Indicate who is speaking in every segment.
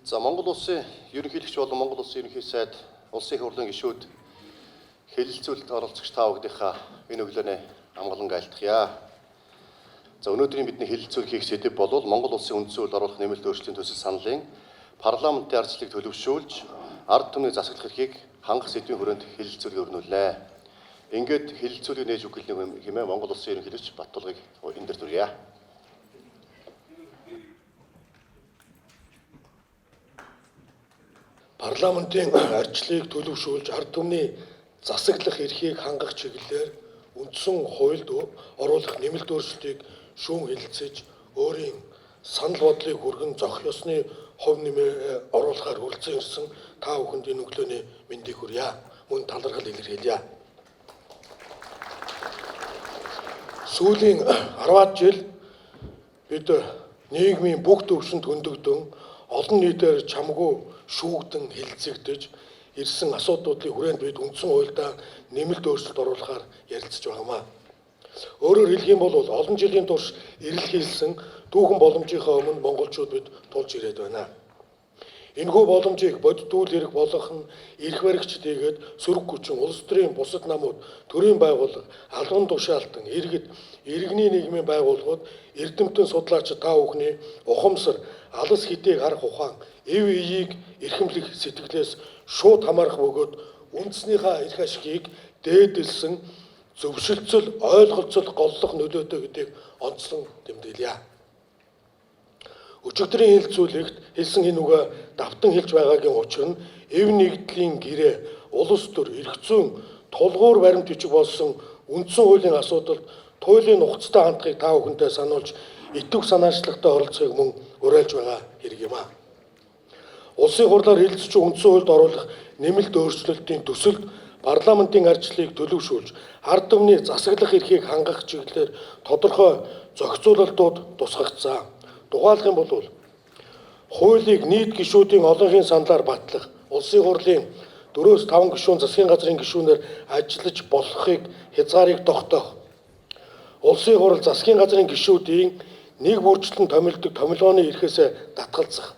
Speaker 1: За Монгол улсын ерөнхийлөгч болон Монгол улсын ерөнхий сайд, улсын их хурлын гишүүд, хэлэлцүүлэлт оролцогч та бүхнийхээ энэ өглөөний амгалан айлтгая. За өнөөдрийн бидний хэлэлцүүл хийх сэдэв бол Монгол улсын үндсэн хуульд оруулах нэмэлт өөрчлөлийн төсөл саналын парламентын ардчлалыг төлөвшүүлж ард түмний засаглах эрхийг хангах сэдвийн хүрээнд хэлэлцүүлгийг өрнүүлнэ. Ингээд хэлэлцүүлгийг нээж өгөх хэмээн Монгол улсын ерөнхийлөгч Баттулгыг энэ дээр дүрье.
Speaker 2: Парламентын ардчлалыг төлөвшүүлж ард түмний засаглах эрхийг хангах чиглэлээр үндсэн хуульд оруулах нэмэлт өөрчлөлтийг шүүн хэлэлцэж өөрийн санал бодлыг хүргэн зохих ёсны хувь нэмээ оруулахаар хүрэлцэн ирсэн та бүхэнд энэ өглөөний мэндийг хүргье. Мөн талархал илэрхийлье. Сүүлийн 10-аад жил бид нийгмийн бүх төвшөнд хөндөгдөн олон нийтээр чамгүй шүүгдэн хэлэлцэгдэж ирсэн асуудлуудын хүрээнд бид үндсэн хуульдаа нэмэлт өөрчлөлт оруулахаар ярилцаж байгаамаа. Өөрөөр хэлэх юм бол олон жилийн турш эрэл хийлсэн түүхэн боломжийнхаа өмнө монголчууд бид тулж ирээд байна. Энэхүү боломжийг бодит үйл хэрэг болгох нь эрх баригчид хийгээд сөрөг хүчин, улс төрийн бусад намууд, төрийн байгууллага, албан тушаалтан, иргэд, иргэний нийгмийн байгууллагууд, эрдэмтэн судлаачид та бүхний ухамсар, алас хэдийг харах ухаан, эв эйийг эрхэмлэх сэтгэлээс шууд хамаарах бөгөөд үндснийхээ эрх ашигыг дээдэлсэн зөвшөлтсөл, ойлголцол, голлох нөлөөтэй гэдгийг онцлон тэмдэглэе. Өчигдрийн хэлэлцүүлэгт хэлсэн энэ үгээ давтан хэлж байгаагийн учир нь эв нэгдлийн гэрээ, улс төр, эрх зүйн тулгуур баримт бичиг болсон үндсэн хуулийн асуудалд туйлын нухацтай хандахыг та бүхэнтэй сануулж идэвх санаачлагтай оролцохыг мөн уриалж байгаа хэрэг юм аа. Улсын хурлаар хэлэлцэж үндсэн хуульд оруулах нэмэлт өөрчлөлтийн төсөлд парламентын ардчлалыг төлөвшүүлж ард түмний засаглах эрхийг хангах чиглэлээр тодорхой зохицуулалтууд тусгагдсан. Тухайлах юм бол хуулийг нийт гишүүдийн олонхын саналаар батлах, улсын хурлын 4-5 гишүүн засгийн газрын гишүүнээр ажиллаж болохыг хязгаарыг тогтоох, улсын хурал засгийн газрын гишүүдийн нэг бүрчлэн томилдог томилгооны эрхээс татгалзах,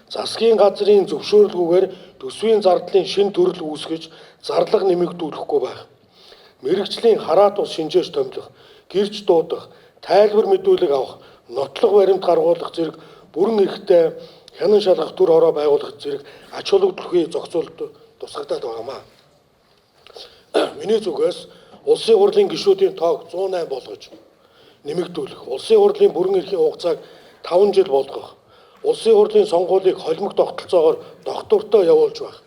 Speaker 2: засгийн газрын зөвшөөрлгүйгээр төсвийн зардлын шинэ төрөл үүсгэж зарлага нэмэгдүүлэхгүй байх, мэргэжлийн хараат ус шинжээч томилох, гэрч дуудах, тайлбар мэдүүлэг авах, нотлох баримт гаргуулах зэрэг бүрэн эрхтэй хянан шалгах төр хороо байгуулах зэрэг ач холбогдолгүй зохицуулалт тусгагдаад байгаамаа. Миний зүгээс улсын хурлын гишүүдийн тоог 108 болгож нэмэгдүүлэх, улсын хурлын бүрэн эрхийн хугацааг 5 жил болгох, улсын хурлын сонгуулийг холимог тогтолцоогоор доктортой явуулж байх,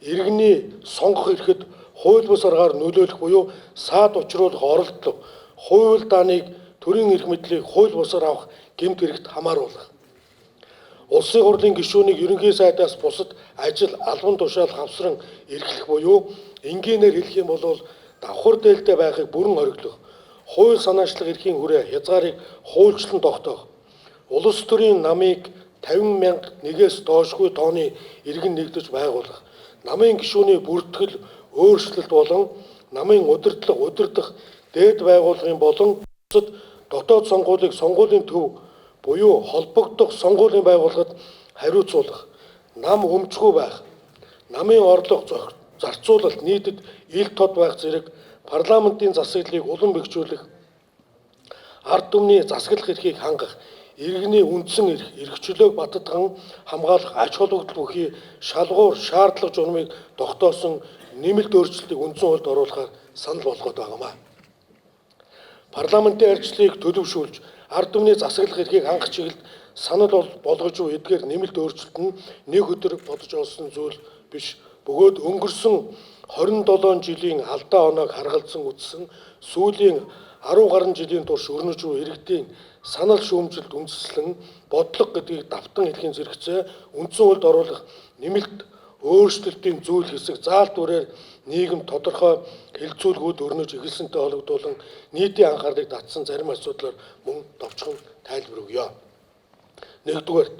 Speaker 2: иргэний сонгох эрхэд хууль бус аргаар нөлөөлөх буюу саад учруулах оролдлого, хууль дааныг төрийн эрх мэдлийг хууль бусаар авах гэмт хэрэгт хамааруулах, улсын хурлын гишүүнийг ерөнхий сайдаас бусад ажил, албан тушаал хавсран эрхлэх буюу энгийнээр хэлэх юм бол давхар дээлтэй байхыг бүрэн хориглох, хууль санаачлах эрхийн хүрээ хязгаарыг хуульчлан тогтоох, улс төрийн намыг 50 мянга нэгээс доошгүй тооны иргэн нэгдэж байгуулах, намын гишүүний бүртгэл өөрчлөлт болон намын удирдлага удирдах дээд байгууллагын болон бусад дотоод сонгуулийг сонгуулийн төв буюу холбогдох сонгуулийн байгууллагад хариуцуулах, нам өмчгүй байх, намын орлого зарцуулалт нийтэд ил тод байх зэрэг парламентын засаглалыг улам бэхжүүлэх, ард түмний засаглах эрхийг хангах, иргэний үндсэн эрх, эрхчлөөг баттган хамгаалах ач холбогдол бүхий шалгуур шаардлага журмыг тогтоосон нэмэлт өөрчлөлтийг үндсэн хуульд оруулахаар санал болгоод байгаамаа. Парламентын ардчлалыг төлөвшүүлж ард түмний засаглах эрхийг хангах чиглэлд санал болгож буй эдгээр нэмэлт өөрчлөлт нь нэг өдөр бодож олсон зүйл биш бөгөөд өнгөрсөн 27 жилийн алдаа оноог харгалзан үзсэн сүүлийн 10 гаруй жилийн турш өрнөж буй иргэдийн санал шүүмжилт үндэслэн бодлого гэдгийг давтан хэлхийн зэрэгцээ үндсэн хуульд оруулах нэмэлт өөрчлөлтийн зүйл хэсэг заалт дүрээр нийгэм тодорхой хэлэлцүүлгүүд өрнөж эхэлсэнтэй холбогдуулан нийтийн анхаарлыг татсан зарим асуудлаар мөн товчхон тайлбар өгье. Нэгдүгээрт,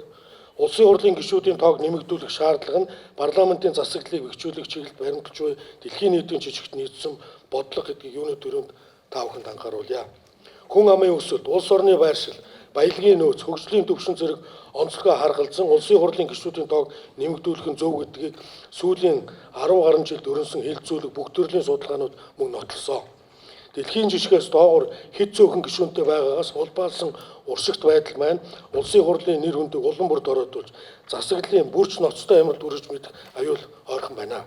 Speaker 2: улсын хурлын гишүүдийн тоог нэмэгдүүлэх шаардлага нь парламентын засаглалыг бэхжүүлэх чиглэлд баримталж буй дэлхийн нийтийн жижигт нийцсэн бодлого гэдгийг юуны төрөнд та бүхэнд анхааруулъя. Хүн амын өсөлт, улс орны байршил, Баялагын нөөц, хөгжлийн түвшин зэрэг онцлогоо харгалзан улсын хурлын гишүүдийн тоог нэмэгдүүлэх нь зөв гэдгийг сүүлийн 10 гаруй жилд өрнөсөн хэлэлцүүлэх бүх төрлийн судалгаанууд мөн нотлосон. Дэлхийн жишгээс доогуур хэд цөөхөн гишүүнтэй байгаагаас улбаалсан уршигт байдал маань улсын хурлын нэр хүндийг улам бүр дороотуулж засаглалын бүрч ноцтой амралт үржиж мэдэх аюул ойрхон байна.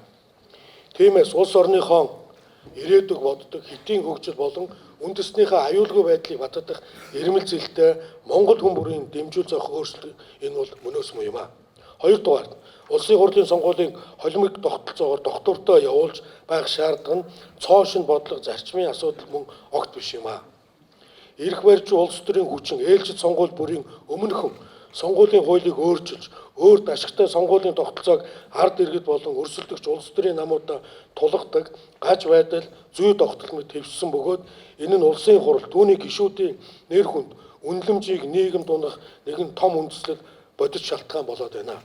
Speaker 2: Тиймээс улс орныхоо ирээдүг боддог хэтийн хөгжил болон үндэснийхээ аюулгүй байдлыг батдах ирмэл зэлтэй Монгол хүн бүрийн дэмжүүл зохих өөрчлөлт энэ бол мөнөөс муу юм а. Хоёрдугаарт улсын хурлын сонгуулийн холимог тогтолцоогоор тогтвортой явуулж байх шаардлага нь цоо шинэ бодлого зарчмын асуудал мөн огт биш юм а. Эрх барьж улс төрийн хүчин ээлжид сонгуул бүрийн өмнөхөн сонгуулийн хуулийг өөрчилж өөрт ашигтай сонгуулийн тогтолцоог ард иргэд болон өрсөлдөгч улс төрийн намуудаа тулгадаг гаж байдал зүй тогтол мэт хэвшсэн бөгөөд энэ нь улсын хурал түүний гишүүдийн нэр хүнд үнэлэмжийг нийгэмд унах нэгэн том үндэслэл бодит шалтгаан болоод байна.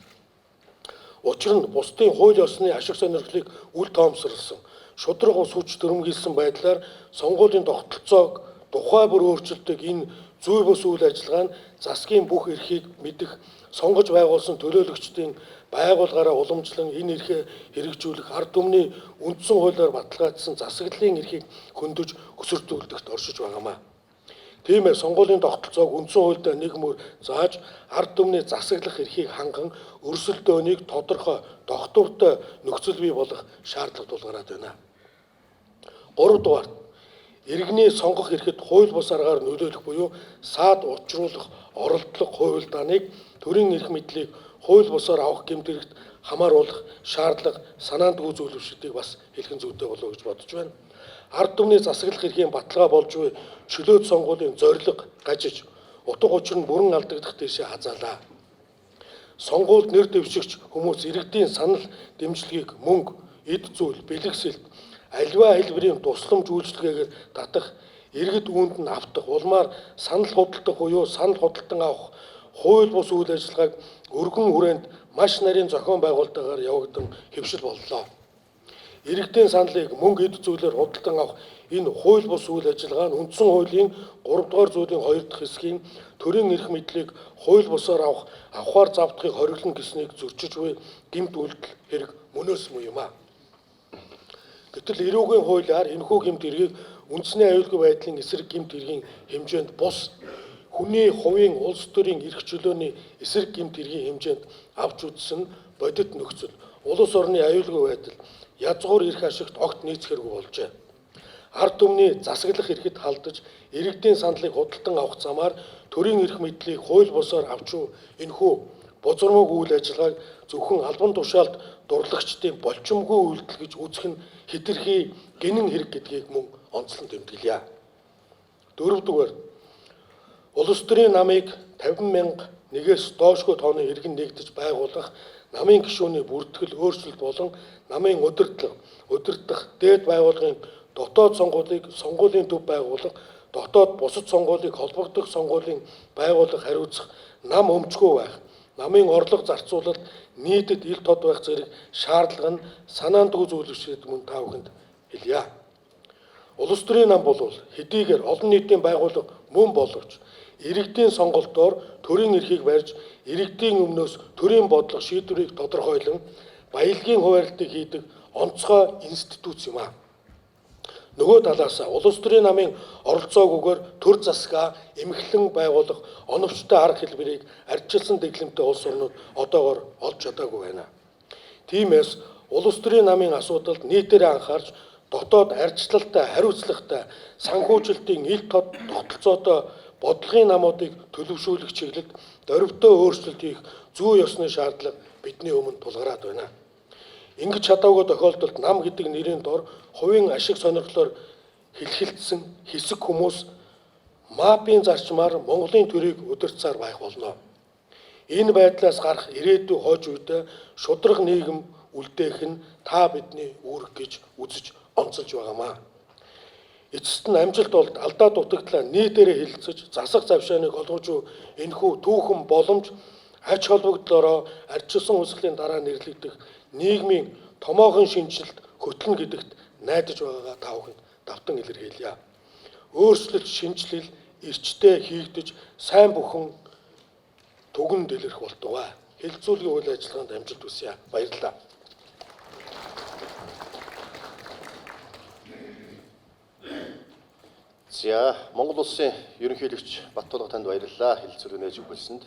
Speaker 2: Учир нь бусдын хууль ёсны ашиг сонирхлыг үл тоомсорлсон шударга ус хүч төрөмгийлсэн байдлаар сонгуулийн тогтолцоог тухай бүр өөрчилдөг энэ зүй бус үйл ажиллагаа нь засгийн бүх эрхийг мэдэх сонгож байгуулсан төлөөлөгчдийн байгууллагаараа уламжлан энэ эрхээ хэрэгжүүлэх ард түмний үндсэн хуулиар баталгаажсан засаглалын эрхийг хөндөж өсөрдүүлдэхт оршиж байгаамаа. Тиймээс сонгуулийн тогтолцоог үндсэн хуульдаа нэг мөр зааж ард түмний засаглах эрхийг ханган өрсөлдөөнийг тодорхой тогтвортой нөхцөл бий болох шаардлага тулгараад байна. Гуравдугаарт иргэний сонгох эрхэд хууль бус аргаар нөлөөлөх буюу саад учруулах оролдлого хувилдааныг төрийн эрх мэдлийг хууль бусаар авах гэмт хэрэгт хамааруулах шаардлага санаандгүй зүйлвшилтийг бас хэлэх нь зүйтэй болов уу гэж бодож байна. Ард түмний засаглах эрхийн баталгаа болж буй чөлөөт сонгуулийн зорилго гажиж утга учир нь бүрэн алдагдах тийшээ хазаалаа. Сонгуульд нэр дэвшигч хүмүүс иргэдийн санал дэмжлэгийг мөнгө, эд зүйл, бэлгэсэлт, аливаа хэлбэрийн тусламж үйлчилгээгээр татах, иргэд үүнд нь автах, улмаар санал худалдах буюу санал худалдан авах хууль бус үйл ажиллагааг өргөн хүрээнд маш нарийн зохион байгуулалтаар явагдан хэвшил боллоо. Иргэдийн саналыг мөнгө эд зүйлээр худалдан авах энэ хууль бус үйл ажиллагаа нь үндсэн хуулийн 3 дугаар зүйлийн 2 дахь хэсгийн төрийн эрх мэдлийг хууль бусаар авах, авахар завдахыг хориглоно гэснийг зөрчиж буй гэмт үйлдэл хэрэг мөнөөс муу юм а. Гэтэл эрүүгийн хуулиар энэхүү гэмт хэргийг үндэсний аюулгүй байдлын эсрэг гэмт хэргийн хэмжээнд бус хүний хувийн улс төрийн эрх чөлөөний эсрэг гэмт хэргийн хэмжээнд авч үзсэн нь бодит нөхцөл, улс орны аюулгүй байдал, язгуур эрх ашигт огт нийцэхэргүй болжээ. Ард түмний засаглах эрхэд халдаж, иргэдийн саналыг худалдан авах замаар төрийн эрх мэдлийг хууль бусаар авч буй энэхүү бузармууг үйл ажиллагааг зөвхөн албан тушаалд дурлагчдын болчимгүй үйлдэл гэж үзэх нь хэтэрхий гэнэн хэрэг гэдгийг мөн онцлон тэмдэглэе. Дөрөвдүгээр улс төрийн намыг 50 мянга нэгээс доошгүй тооны иргэн нэгдэж байгуулах намын гишүүний бүртгэл өөрчлөлт болон намын удирдлага, удирдах дээд байгууллагын дотоод сонгуулийг сонгуулийн төв байгууллага, дотоод бусад сонгуулийг холбогдох сонгуулийн байгууллага хариуцах нам өмчгүй байх, намын орлого зарцуулалт нийтэд ил тод байх зэрэг шаардлага нь санаандгүй зүйлвшээд мөн та бүхэнд хэлье. Улс төрийн нам болвол хэдийгээр олон нийтийн байгууллага мөн боловч иргэдийн сонголтоор төрийн эрхийг барьж иргэдийн өмнөөс төрийн бодлого шийдвэрийг тодорхойлон баялагын хуваарлтыг хийдэг онцгой институт юм а. Нөгөө талаас улс төрийн намын оролцоогүйгээр төр засгаа эмхлэн байгуулах оновчтой арга хэлбэрийг ардчилсан дэглэмтэй улс орнууд одоогоор олж чадаагүй байна. Тиймээс улс төрийн намын асуудалд нийтээрээ анхаарч дотоод ардчлалтай, хариуцлагатай, санхүүжилтийн ил тод тогтолцоотой бодлогын намуудыг төлөвшүүлэх чиглэлд дорвитой өөрчлөлт хийх зүй ёсны шаардлага бидний өмнө тулгараад байна. Ингэж чадаагүй тохиолдолд нам гэдэг нэрийн дор хувийн ашиг сонирхлоор хэлхэлдсэн хэсэг хүмүүс МАП-ын зарчмаар Монголын төрийг удирдсаар байх болно. Энэ байдлаас гарах ирээдүй хойч үедээ шударга нийгэм үлдээх нь та бидний үүрэг гэж үзэж онцолж байгаамаа. Эцэст нь амжилт болд алдаа дутагдлаа нийтээрээ хэлэлцэж засах завшааныг олгож энэхүү түүхэн боломж ач холбогдлоороо ардчилсан хувьсгалын дараа нэрлэгдэх нийгмийн томоохон шинэчлэлт хөтлөнө гэдэгт найдаж байгаагаа та бүхэнд давтан илэрхийлье. Өөрчлөлт, шинэчлэл эрчтэй хийгдэж сайн бүхэн түгэн дэлгэрэх болтугай. Хэлэлцүүлгийн үйл ажиллагаанд амжилт хүсье. Баярлалаа.
Speaker 1: За, Монгол улсын ерөнхийлөгч Баттулга танд баярлалаа. Хэлэлцүүлэг нээж өгүүлсэнд.